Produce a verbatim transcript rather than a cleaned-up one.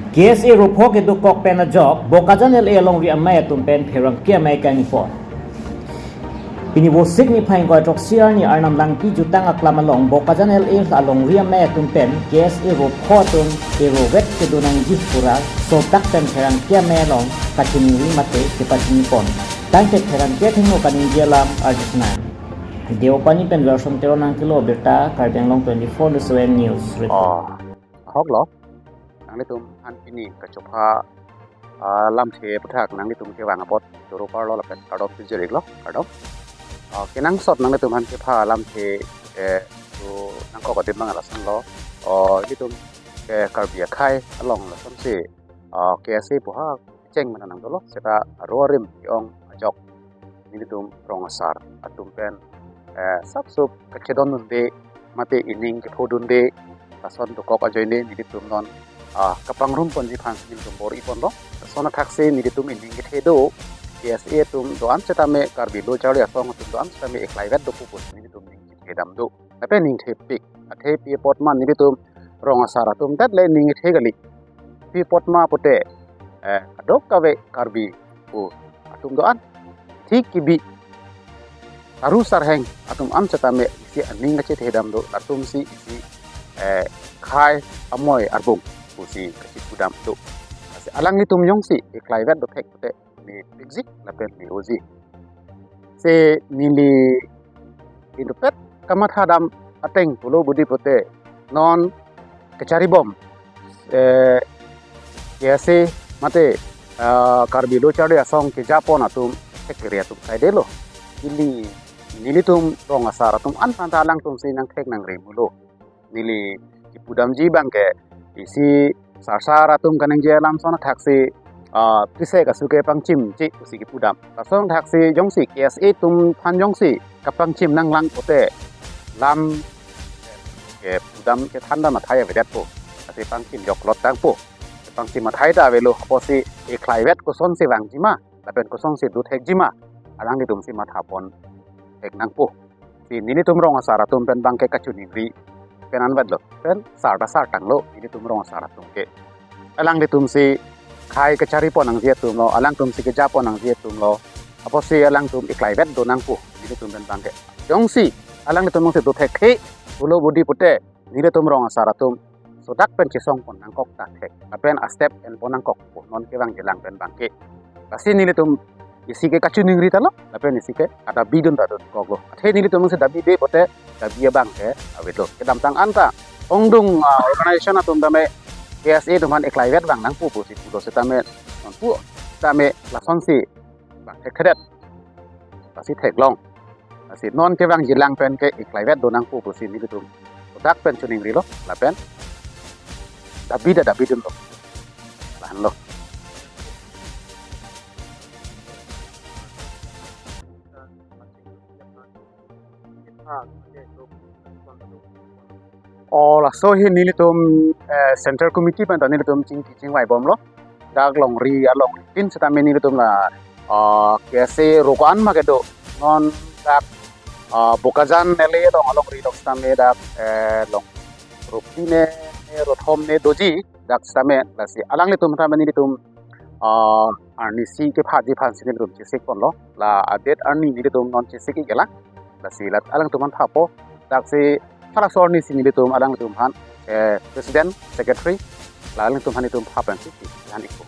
K S A ropho kedokok pen ajok Bokajan L A alongri amei atum pen pherangke amei kangni pon. Pini Vosik niphai ingkoi throksi arni Arnam Langpi jutang aklam along Bokajan L A alongri amei atum pen K S A ropho atum erovet kedo nangji pu ra sodak pen pherangke amei along kachiningri mate kepachini pon. Tangte pherangke athengno kaningje alam arjusna. Deopani pen Gerson Teron nangkelo birta, Karbi Anglong twenty-four into seven News report. Oh, ahok lo. Nanglitum aphan pini kachopha, ah, lamthe aputhak nanglitum kevang apot choro parlo lapen kardom pajir-iklo, kardom. Ah, kenangsot nanglitum aphan kepha lamthe, eh, tu nangkok adim abang lasonlo. Oh, ilitum ke Karbi akhei along lasonsi, ah, K S A pu ha cheng mena nangdolo, seta aro arim ke-ong ajok nelitum rong asar atum pen, eh, sapsup kachedondunde mate ining kephodunde lason dokok ajoine nelitum non, ah, kapangrum ponji aphan nelitum bor-i ponlo. Lason athaksi nelitum ining kethe do, K S A atum do-an setame, Karbi Lo Charli Asong atum do-an setame eklaivet do pu pusi nelitum ning kethedam do. Lapen ning thepik. Athe pi apot ma nelitum rong asar atum det le ning kethe kali. Pi apot ma pute, eh, kadokave Karbi pu atum do-an, thik kibi, taru sarheng atum an setame isi aning kachethedam do, latumsi isi, eh, khei amoi arbung pusi kachipudam do. Lasi alanglitum jongsi eklaivet do thek pute, mepikji lapen me-oji. Si neli inutpet kamathadam ateng pulo budi pute non kacharibom, eh, K S A mate, ah, Karbi Lo Charli Asong kejapon atum thek kere atum kaidelo. Ili nelitum rong asar atum an aphan ta alangtumsi nangthek nangri mulo. Neli kipudamji abangke isi sarsar atum kaningje alam ason athaksi, ah, trisek asu ke pangchimji pusi kipudam. Lason athaksi jongsi K S A atum aphan jongsi kapangchim nanglang pute lam kepudam kethandam athai avedetpo. Lasi pangchim joklot tangpo. Pangchim athai ta avelo, apotsi eklaivet kosonsi vangji ma lapen kosonsi dothekji ma, alanglitumsi matha pon thek nangpo. Si nelitum rong asar atum pen abangke kachiningri pen anvetlo, pen sar ta sar tanglo nelitum rong asar atum ke. Alanglitumsi khei kacharipon nangji atumlo, alangtumsi kejapon nangji atumlo. Apotsi alangtum eklaivet do nangpo nelitum pen abangke. Jongsi alanglitum jongsi dothekthe pulo budi pute nelitum rong asar atum sodak pen chesongpon nangkok ta thek. Lapen astep enpon nangkokpo non kevangjilang pen abangke. Lasi nelitum isi ke kachiningri talo, lapen isi ke kadabidun ta donkoklo. Athe nelitum jongsi dabide pute dabi abangke avedet. Kedamtang an ta ongdung, ah, organization atum tame K S A atum aphan eklaivet vang nangpo pusi pulo setame non pu tame lasonsi vang thekthedet. Lasi theklong. Lasi non kevangjilang pen ke eklaivet do nangpo pusi nelitum sodak pen chiningrilo lapen dabi ta dabidunlo. Lahenlo. Oh, laso hi nelitum, eh, Central Committee pen ta nelitum chingki chingvaibomlo. Dak longri alongri tin setame nelitum la, ah, K S A ro ko-an ma kedo. Non dak, ah, Bokajan L A along alongri dok setame dak, eh, long ropine, rothomne doji dak setame, lasi alanglitum setame nelitum, ah, arnisi kephaji aphansi nelitum chesik ponlo. La adet arni nelitum non chesik-ik-elang. Lasi la alangtum aphan thapo. Daksi halaso arnisi nelitum alangtum aphan, eh, president, secretary, la alangtum aphan nelitum tha pensi than-ikpo.